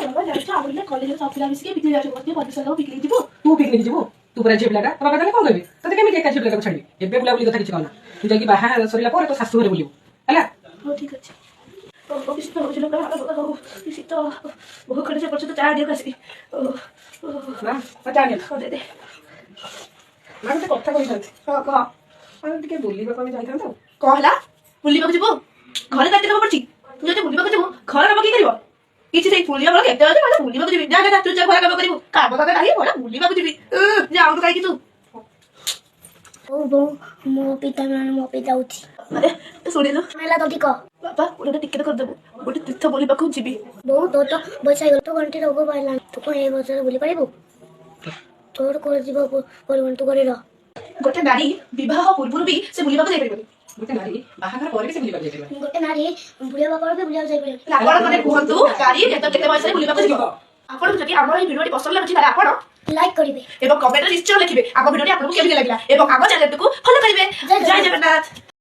ବାବା, ଜାଣିଛ, ଆଉ ଗୋଟେ କଲେଜରେ ସବୁ ପିଲା ମିଶିକି ପିକନିକ୍ ଯାଉଛନ୍ତି। ମତେ ପରମିଶନ ଦବ, ପିକନିକ୍ ଯିବୁ। ତୁ ପିକନିକ୍ ଯିବୁ? ତୁ ପୁରା ଝିଅ ପିଲାଟା, ତୋ ବାବା ତାହେଲେ କଣ କହିବେ? ତତେ କେମିତି ଏକା ଝିଅ ପିଲାଟାକୁ ଛାଡ଼ିବି? ଏବେ ବୁଲାବୁଲି କଥା କିଛି କହନା। ତୁ ଯାଇକି ବାହା ସରିଲା ପରେ ତୋ ଶାଶୁ ଘରେ ବୁଲିବୁ, ହେଲା? ହଉ, ଠିକ ଅଛି। ଓ, କି ଶୀତ ହଉଛି ଲୋ! ହଉ, କି ଶୀତ! ବହୁ ଖଣ୍ଡେ ସେ ପର୍ଯ୍ୟନ୍ତ ଚା ଦିଅକୁ ଆସିକି। ଓ ଓ। ମା, ମା, ଚା ନିଅ। ହଉ, ଦେ ଦେ। ମା, ଗୋଟେ କଥା କହିଥାନ୍ତି। ହଁ, କହ। ଆମେ ଟିକେ ବୁଲିବାକୁ ଆମେ ଯାଇଥାନ୍ତୁ। କଣ ହେଲା? ବୁଲିବାକୁ ଯିବୁ? ଘରେ ତ ଏତେ କାମ ପଡିଛି, ତୁ ଯଦି ବୁଲିବାକୁ ଯିବୁ, ଘର କାମ କିଏ କରିବ? କିଛି ସେଇ ବୁଲିବା ବେଳ କେତେ ଅଛି? ମାନେ ବୁଲିବାକୁ ଯିବି। ଯା ଯା ଯା, ତୁ ଯା, ଘର କାମ କରିବୁ। କାମ ଦାଦା ନାହିଁ, ବଡ ବୁଲିବାକୁ ଯିବି। ଯାଉନୁ କାହିଁକି ତୁ? ବୋଉ, ବୋଉ, ମୋ ପିତା ମାନେ ମୋ ପିତା ଯାଉଛି। ଆରେ, ଶୁଣିଲୁ? ହେଲା ତ କହ। ବାପା, ଗୋଟେ ଟିକେଟ କରିଦେବୁ, ଗୋଟେ ତୀର୍ଥ ବୁଲିବାକୁ ଯିବି। ବୋଉ, ତୋର ତ ବୟସ ହେଇଗଲା, ତୋ ଗଣ୍ଠି ରୋଗ ବାହାରିଲାଣି, ତୁ କଣ ଏ ବୟସରେ ବୁଲି ପାରିବୁ? ତୋର କୁଆଡ଼େ ଯିବାକୁ ପଡ଼ିବନି, ତୁ ଘରେ ରହ। ଗୋଟେ ନାରୀ ବିବାହ ପୂର୍ବରୁ ବି ସେ ବୁଲିବାକୁ ଯାଇପାରିବନି। ଗୋଟେ ନାରୀ ବାହାଘର ପରେ ବି ସେ ବୁଲିବାକୁ ଯାଇପାରିବନି। ଗୋଟେ ନାରୀ ବୁଢୀ ହେବା ପରେ ବି ବୁଲିବାକୁ ଯାଇପାରିବନି। ଆପଣ ମାନେ କୁହନ୍ତୁ, ନାରୀ କେତେ କେତେ ବୟସରେ ବୁଲିବାକୁ ଯିବ? ଆପଣଙ୍କୁ ଯଦି ଆମର ଏଇ ଭିଡିଓଟି ପସନ୍ଦ ଲାଗୁଛି, ତାହେଲେ ଆପଣ ଲାଇକ୍ କରିବେ ଏବଂ କମେଣ୍ଟରେ ନିଶ୍ଚୟ ଲେଖିବେ ଆମ ଭିଡିଓଟି ଆପଣଙ୍କୁ କେମିତି ଲାଗିଲା ଏବଂ ଆମ ଚ୍ୟାନେଲଟିକୁ ଫଲୋ କରିବେ। ଜୟ ଜୟ ଜଗନ୍ନାଥ।